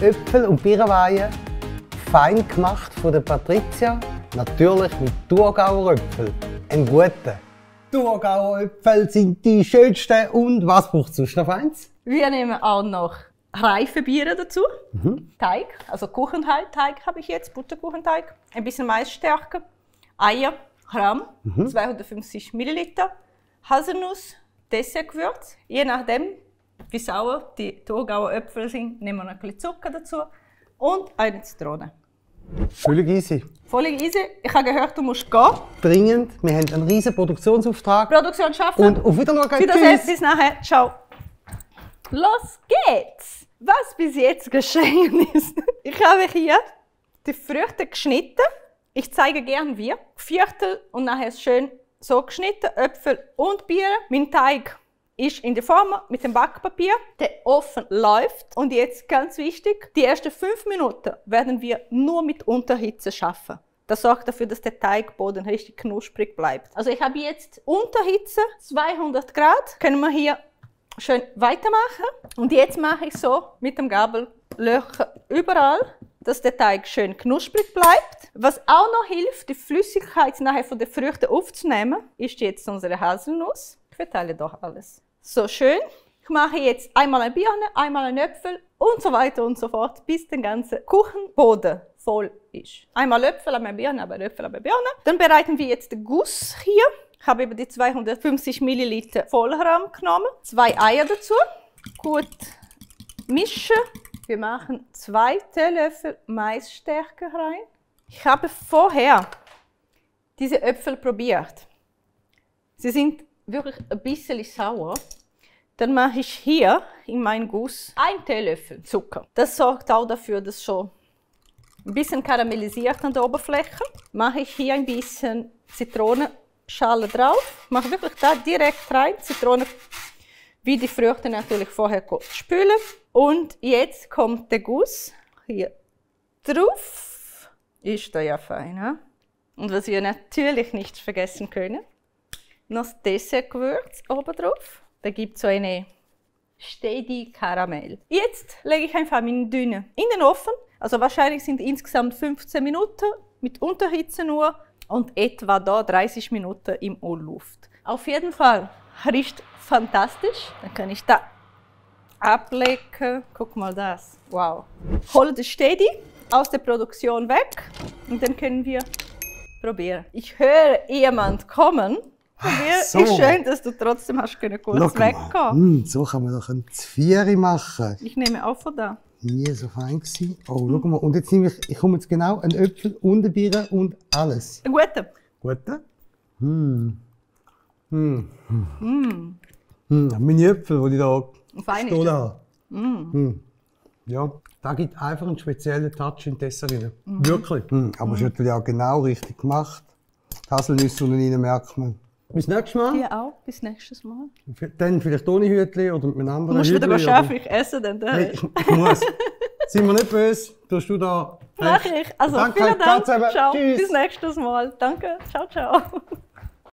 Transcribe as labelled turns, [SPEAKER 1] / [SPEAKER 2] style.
[SPEAKER 1] Äpfel und Birnenweihe, fein gemacht von der Patricia, natürlich mit Thurgauer Äpfel. Ein guter. Thurgauer Äpfel sind die schönsten. Und was braucht es sonst noch eins?
[SPEAKER 2] Wir nehmen auch noch reife Biere dazu. Teig, also Kuchenteig habe ich jetzt, Butterkuchenteig. Ein bisschen Maisstärke, Eier, Rahm, 250 Milliliter, Haselnuss, Dessertgewürz. Je nachdem, wie sauer die Thurgauer Äpfel sind, nehmen wir noch ein bisschen Zucker dazu und eine Zitrone.
[SPEAKER 1] Völlig easy.
[SPEAKER 2] Völlig easy. Ich habe gehört, du musst gehen.
[SPEAKER 1] Dringend. Wir haben einen riesen Produktionsauftrag.
[SPEAKER 2] Produktion schaffen.
[SPEAKER 1] Und auf Wiedersehen.
[SPEAKER 2] Wiedersehen,
[SPEAKER 1] Tschüss.
[SPEAKER 2] bis nachher. Ciao. Los geht's! Was bis jetzt geschehen ist. Ich habe hier die Früchte geschnitten. Ich zeige gern wie. Viertel und nachher schön so geschnitten. Äpfel und Bier. Mein Teig ist in der Form mit dem Backpapier. Der Ofen läuft. Und jetzt ganz wichtig, die ersten 5 Minuten werden wir nur mit Unterhitze schaffen. Das sorgt dafür, dass der Teigboden richtig knusprig bleibt. Also ich habe jetzt Unterhitze, 200 Grad. Können wir hier schön weitermachen. Und jetzt mache ich so mit dem Gabel Löcher überall, dass der Teig schön knusprig bleibt. Was auch noch hilft, die Flüssigkeit nachher von den Früchten aufzunehmen, ist jetzt unsere Haselnuss. Ich verteile doch alles. So schön. Ich mache jetzt einmal eine Birne, einmal einen Äpfel und so weiter und so fort, bis der ganze Kuchenboden voll ist. Einmal Äpfel, einmal Birne, einmal Äpfel, einmal Birne. Dann bereiten wir jetzt den Guss hier. Ich habe über die 250 Milliliter Vollrahm genommen, 2 Eier dazu, gut mischen. Wir machen 2 Teelöffel Maisstärke rein. Ich habe vorher diese Äpfel probiert. Sie sind wirklich ein bisschen sauer. Dann mache ich hier in meinen Guss 1 Teelöffel Zucker. Das sorgt auch dafür, dass schon ein bisschen karamellisiert an der Oberfläche. Mache ich hier ein bisschen Zitronenschale drauf. Mache wirklich da direkt rein. Zitrone, wie die Früchte natürlich vorher spülen. Und jetzt kommt der Guss hier drauf. Ist da ja fein. He? Und was wir natürlich nicht vergessen können, noch das Dessertgewürz oben drauf. Da gibt es so eine Steady Karamell. Jetzt lege ich einfach meine Düne in den Ofen. Also wahrscheinlich sind insgesamt 15 Minuten mit Unterhitze nur und etwa da 30 Minuten im Urluft. Auf jeden Fall riecht fantastisch. Dann kann ich da ablecken. Guck mal das. Wow. Hole das Steady aus der Produktion weg und dann können wir probieren. Ich höre jemand kommen.
[SPEAKER 1] So.
[SPEAKER 2] Ist schön, dass du trotzdem hast kurz weggehen.
[SPEAKER 1] So kann man doch ein Zvieri machen.
[SPEAKER 2] Ich nehme auch von da.
[SPEAKER 1] Nie so fein gewesen. Oh, schau mal. Und jetzt nehme ich komme jetzt genau einen Äpfel und eine Birne und alles.
[SPEAKER 2] Ein guter.
[SPEAKER 1] Guter? Meine Äpfel, die ich da gestohlen habe. Ja, da gibt einfach einen speziellen Touch in die Dessert rein. Wirklich. Aber es ist natürlich auch genau richtig gemacht. Die Haselnüsse unten rein merkt man. Bis nächstes Mal.
[SPEAKER 2] Dir auch. Bis nächstes Mal.
[SPEAKER 1] Dann vielleicht ohne Hütli oder mit einem anderen
[SPEAKER 2] Du musst
[SPEAKER 1] Hütli.
[SPEAKER 2] wieder schärflich essen, dann.
[SPEAKER 1] Hey, ich muss. Sind wir nicht böse? Tust du da?
[SPEAKER 2] Mach ich. Also
[SPEAKER 1] Danke,
[SPEAKER 2] vielen Dank.
[SPEAKER 1] zusammen.
[SPEAKER 2] Ciao.
[SPEAKER 1] Tschüss.
[SPEAKER 2] Bis nächstes Mal. Danke. Ciao, ciao.